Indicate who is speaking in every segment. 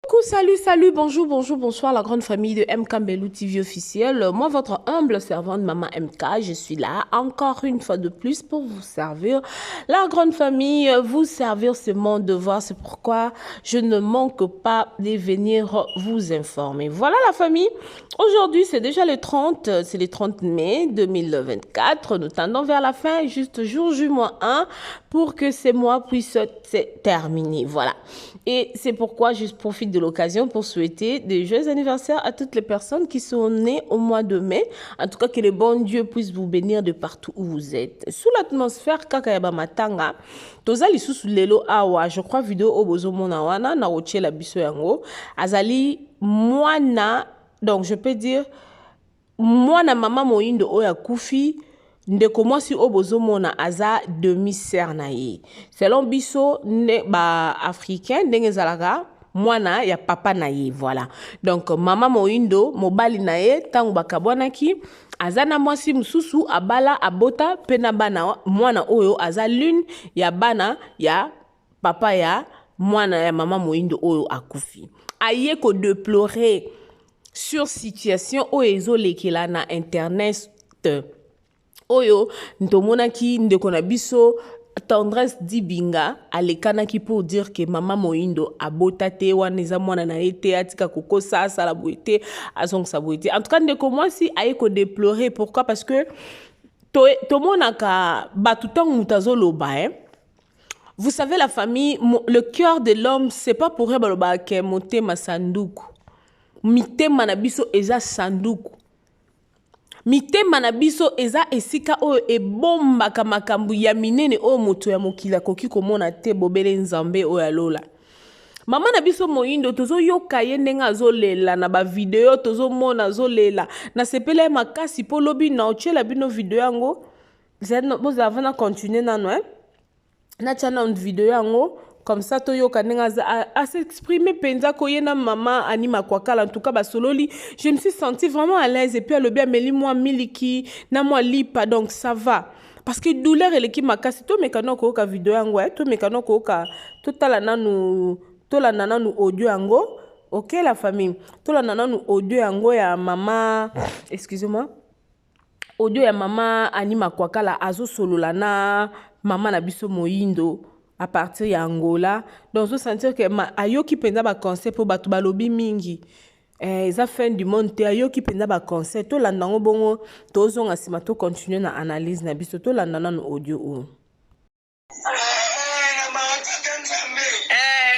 Speaker 1: Coucou, salut, salut, bonjour, bonjour, bonsoir, la grande famille de MK Mbelu TV officiel. Moi, votre humble servante, Maman MK, je suis là encore une fois de plus pour vous servir. La grande famille, vous servir, c'est mon devoir. C'est pourquoi je ne manque pas de venir vous informer. Voilà la famille. Aujourd'hui, c'est déjà le 30, c'est le 30 mai 2024. Nous tendons vers la fin, juste jour J moins 1, pour que ces mois puissent se terminer. Voilà. Et c'est pourquoi je profite de l'occasion pour souhaiter de joyeux anniversaires à toutes les personnes qui sont nées au mois de mai. En tout cas, que le bon Dieu puisse vous bénir de partout où vous êtes. Sous l'atmosphère kaka ya bamatanga, toza lisusu lelo awa, je crois vidéo oyo bozomona wana na kotiela biso yango, azali mwana, donc je peux dire mwana mama moyindo oyo akufi. Ndeko mwasi oyo bozomona aza demi-sœur na ye. Selon biso nde ba-africain, ndenge ezalaka, mwana ya papa na ye. Voilà, donc mama moyindo, mobali na ye, ntango bakabwanaki, aza na mwasi mosusu, abala, abota mpe na bana. Mwana oyo aza l'une ya bana ya papa ya mwana ya mama moyindo oyo akufi. Aye kodéplorer sur situation oyo ezolekela na internet, oyo tomonaki ndeko na biso Tendresse Dibinga alekanaki pour dire que mama moyindo abota te, wana eza mwana na ye te, atika kokosa, asala boye te, azongisa boye te. En tout cas, ndeko mwasi aye kodéplorer. Pourquoi? Parce que tomonaka bato, ntango moto azoloba, eh? Vous savez, la famille, le cœur de l'homme, c'est pas pour rien balobaka motema sanduku. Mitema na biso eza sanduku. Mitema na biso eza esika oyo ebombaka makambo ya minene oyo moto ya mokili akoki komona te, bobele Nzambe oyo alola. Mama na biso moyindo, tozoyoka ye ndenge azolela na bavideo, tozomona azolela. Nasepela ye makasi mpo lobi na otiela bino video yango. Bozala vana, continue nano, eh? Natia nano video yango, comme ça toyoka ndenge as'exprime mpenza koye na mama Ani Makwakala. En tout cas, basololi, je me suis senti vraiment à l'aise. Et puis alobi ameli mwa miliki na mwa lipa, donc ça va, parce que douleur eleki makasi. Tomeka na koyoka video yango, eh? Tomeka na koyoka, totala nanu, tolanda nanu audio yango. Ok, la famille, tolanda nanu audio yango ya mama, excusez-moi, audio ya mama Ani Makwakala azosolola na mama na biso moyindo à partir ya Angola. Donc ozosentir ke ayoki mpenza baconseil, mpo bato balobi mingi, eza fin du monde te. Ayoki mpenza baconseil. Tolanda yango bongo, tozonga nsima, tocontinue na analyse na biso. Tolanda nanu audio oyo.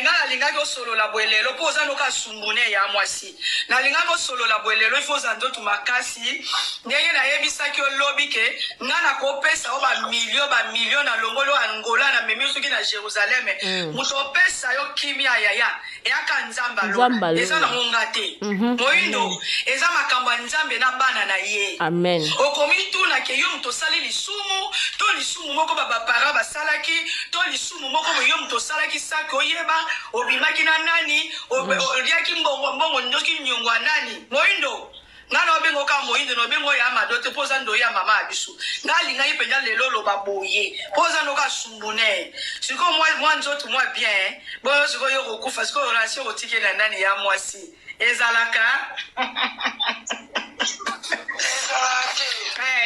Speaker 2: Nga nalingaki osolola boye lelo mpo oza noka sumbune ya mwasi. Nalingaki osolola boye lelo, ifo oza nzoto makasi. Ndenge nayebisaki yo lobi ke nga nakopesa yo bamilio bamilio, na longoli oyo Angola, namemi yo soki na Jérusalem. Moto opesa yo kimia, yaya, eyaka Nzambe.
Speaker 1: Nzambe.
Speaker 2: Alola eza nango nga te. Moyindo, eza makambo ya Nzambe na bana na ye.
Speaker 1: Amen.
Speaker 2: Okomituna ke yo moto osali lisumu to lisumu moko baparent basalaki to lisumu moko boye yo moto osalaki, saki oyeba obimaki na nani, oliaki mbongo, mbongo ndoki, niongo ya nani. Moyindo, nga na obenga oka moyindo, na obenga oyo ya mado te, mpo oza ndoyi ya mama ya biso. Nga alingaki mpenza lelo oloba boye mpo oza noka sumbune. Sikoyo mwa nzoto mwa bien boyo, sikoyo yo kokufa, sikoyo relation okotikeli na nani ya mwasi? Ezalaka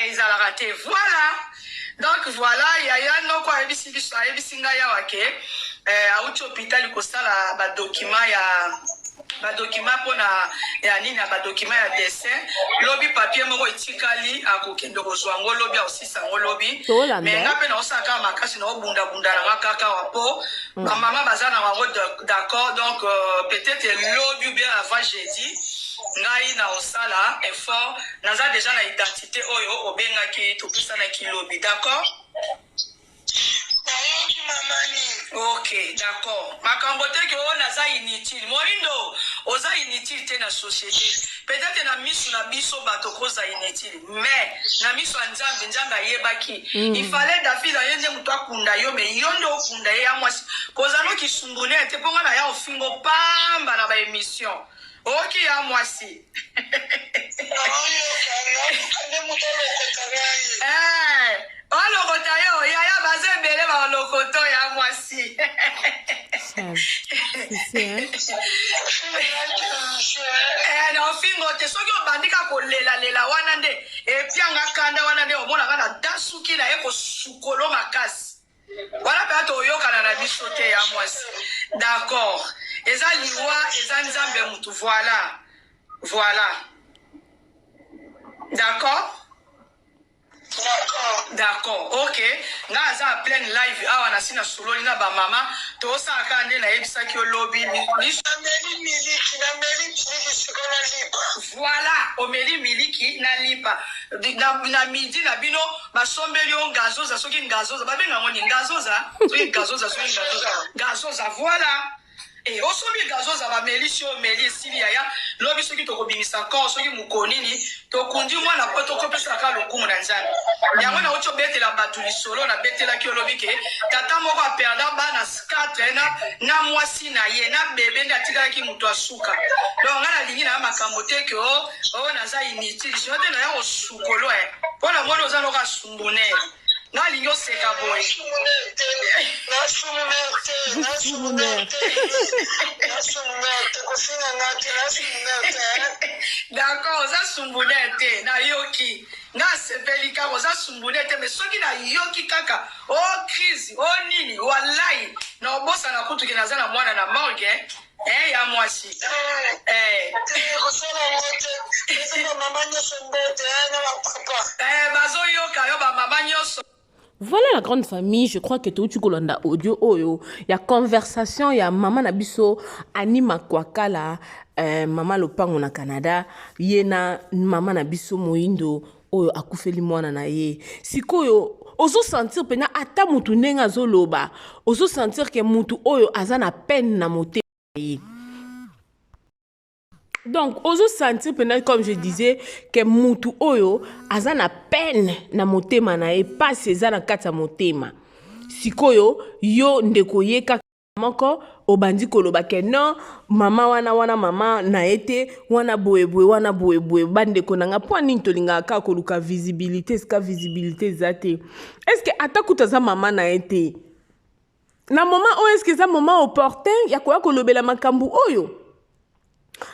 Speaker 2: ezalaka te. Voilà, donc voilà, yaya noko ayebisi biso, ayebisi ngai awa ke auti hôpital kosala badocument ya badocument mpona ya nini, ya badocument ya décès. Lobi papier moko etikali, akokende kozwa yango lobi, akosisa yango lobi.
Speaker 1: Tolanda.
Speaker 2: Mais nga mpe naosala kaka makasi, naobundabunda nanga kaka awa mpo bamama baza na bango d'accord. Donc peut-être lobi ou bien avant jeudi, ngai naosala effort. Naza déjà na identité oyo obengaki, topesanaki lobi, d'accord?
Speaker 3: Nayoki, mamani.
Speaker 2: Ok, d'accord. Makambo te ke oyo naza inutile. Moyindo, oza inutile te na société. Peut-être na miso na biso bato koza inutile, mais na miso ya Nzambe, Nzambe ayebaki. Il fallait David aye nde moto akunda yo, mais yo nde okunda ye. Ya mwasi, kozala noki sumbune te, mpo nga na ya ofingo pamba na baémission. Oki, ya mwasi?
Speaker 3: Naoyoka, nayoka nde moto alokota ngai.
Speaker 2: Eh, olokota yo, yaya, baza ebele balokoto ya mwasi. Eh, na ofingo te soki obandi kaka kolelalela wana nde epianga kanda wana nde omonaka na dasuki na ye kosukolo makasi wana mpenza toyokana na biso te ya mwasi d'accord eza liwa eza nzambe mutu voilà voilà d'accord D'accord, ok. Nga aza en pleine live awa na si na sololi na ba mama. Tosala kaka nde nayebisaki yo lobi.
Speaker 3: Nameli miliki, nameli miliki siko na lipa.
Speaker 2: Voilà, omeli miliki na lipa. Na, na midi na bino basombeli yo ngazoza soki ngazoza babenga yango nini ngazoza soki ngazoza soki ngazoza ngazoza voilà. Eh, osombi gazoza bamelisi yo omeli esili yaya lobi soki tokobimisa corps soki mokolo nini tokundi mwana po tokopesaka lokumu na nzambe yango nauti obetela bato lisolo nabetelaki olobi ke tata moko aperda bana 4 na, na mwasi na ye na bebe nde atikalaki moto asuka donc ngai nalingi na ya makambo te ke o oh, o oh, naza inutile sino te naya kosukolo e mpo namoni oza noka sumbunere nga alingi oseka boye d'accord oza sumbuner te nayoki nga asepeli kaka oza sumbuner te mais soki nayoki kaka o oh, crise o oh, nini walai na obosana kutu ke naza na mwana na morgue eh? Eh, ya mwasi eh. Eh, bazoyoka yo bamama nyonso.
Speaker 1: Voilà la grande famille, je crois que touti kolanda audio oyo ya conversation ya mama na biso Annie Makwakala, euh, mama lopango na Canada, ye na mama na biso Moindo oyo akufeli mwana na ye. Sikoyo ozo sentir pena ata mutu ndenge azoloba, ozo sentir que mutu oyo aza na peine na motema ye. Donc ozo sentir pena comme je disais que mutu oyo aza na peine na motema na ye, pasi eza na kati ya motema. Sikoyo yo ndeko ye kaka moko obandi koloba ke non mama wana wana mama na ye te wana boye boye wana boye boye bandeko na nga mpo nini tolingaka kaka koluka visibilité esika visibilité eza te est ce que ata kutu aza mama na ye te na moment oyo est ce que eza moment opportun ya koya kolobela makambo oyo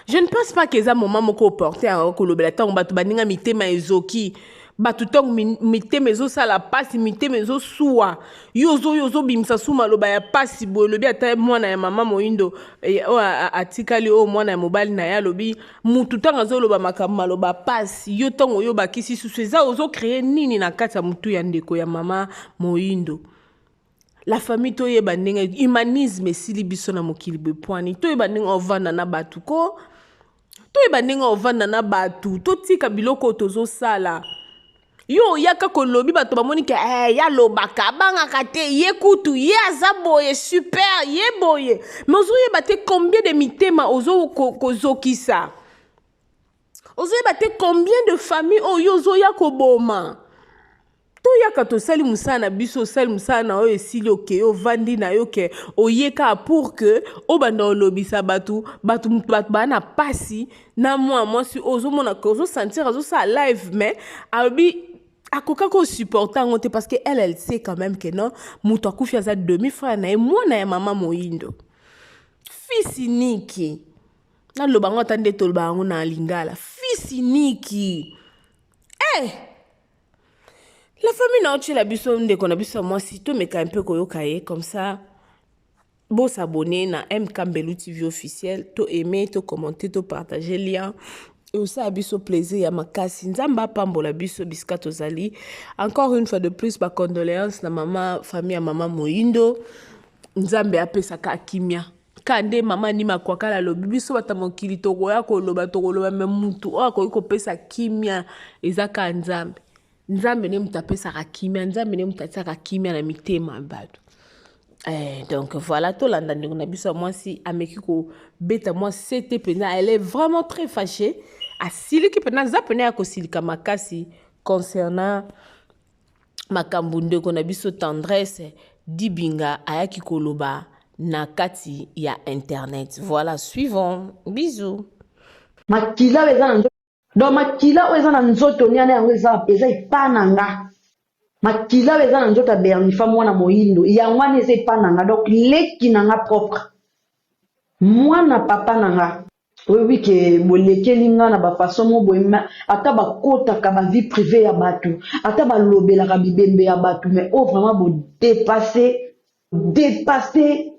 Speaker 1: Je ne pense pas que eza moment moko opportun ya kolobela ntango bato baninga mitema ezoki bato ntango mitema ezosala mpasi mitema ezosuwa yo ozoyo ozobimisa su maloba ya mpasi boye olobi ata mwana ya mama moindo eh, oyo atikali oyo mwana ya mobali na ye alobi mutu ntango azoloba makambo maloba mpasi yo ntango oyo obakisi susu eza ozocree nini na kati ya motu ya ndeko ya mama moindo La famille toyeba ndenge humanisme esili biso na mokili boye pwani toyeba ndenge ovanda na bato ko toyeba ndenge ovanda na bato totika biloko oyo tozosala yo oyaka kolobi bato bamoni ke eh, ye alobaka abangaka te ye kutu ye aza boye super ye boye mais ozoyeba te combien de mitema ozokozokisa ozoyeba te combien de famille oyo ozoya koboma toyaka tosali mosala na biso osali mosala na oyo esili okei ovandi na yo ke oye kaka pour que obanda olobisa bato bato bato baa na pasi na mwa mwasi oyo ozomona ke ozosentir azosala live mais alobi akoka kosupporte yango te parce que elle elle sait quand même que non moto akufi aza demi frère na ye mwana ya mama moyindo fils niki naloba yango ata nde toloba yango na lingala fils niki eh! La famille na otiela biso ndeko na biso ya mwasi tomeka mpe koyoka ye comme ça bo s'abonner na MK Mbelu TV officiel to aimer to commenter to partager lien osala biso plaisir ya makasi nzambe apambola biso bisika tozali encore une fois de plus ba condoléances na mama famille ya mama moyindo nzambe apesaka kimia ka nde mama nima kwakala alobi biso bato ya mokili tokoya koloba tokoloba me mutu oyo akoki kopesa kimia eza kaka nzambe nzambe nde moto apesaka kimia nzambe nde moto atiaka kimia na mitema ya bato eh, donc voilà tolanda ndeko na biso ya mwasi ameki kobeta mwa sete mpenza elle est vraiment très fâchée asiliki mpenza aza mpenza ya kosilika makasi concernant makambo ndeko na biso tendresse dibinga ayaki koloba na kati ya internet voilà suivons bisous
Speaker 4: Makila oyo eza na nzoto donc makila oyo eza na nzoto niana yango eza eza epa na nga. Makila oyo eza na nzoto ya Bernifa mwana moyindo, yango wana eza epa na nga. Donc leki na nga propre, mwana papa na nga. Oyebi ke bolekeli nga na ba façon moko boye, mais ata bakotaka ba vie privée ya bato, ata balobelaka bibembe ya bato, mais oyo vraiment bo dépasse, dépasse.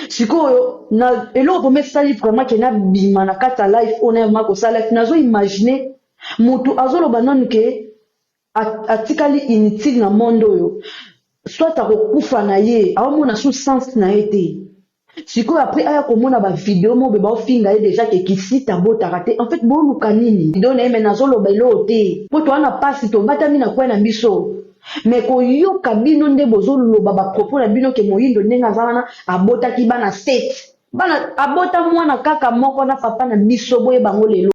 Speaker 4: Sikoyo na eloko vraiment esali vraiment ke nabima na kati ya live oyo, nayama kosala live, nazo imagine motu azoloba nanu ke atikali inutile na monde oyo, soit akokufa na ye, aomona su sens na ye te. Sikoyo après aya komona bavideo moko boye, baofinga ye déjà ke kisita abotaka te. En fait, boluka nini video na ye? Me nazoloba eloko te, mpo toza na mpasi, tobatami na kwe na biso. Me koyoka bino nde bozoloba ba propos na bino ke moyindo ndenge aza wana, abotaki bana 7, bana abota mwana kaka moko na papa na biso. Boyeba yango lelo.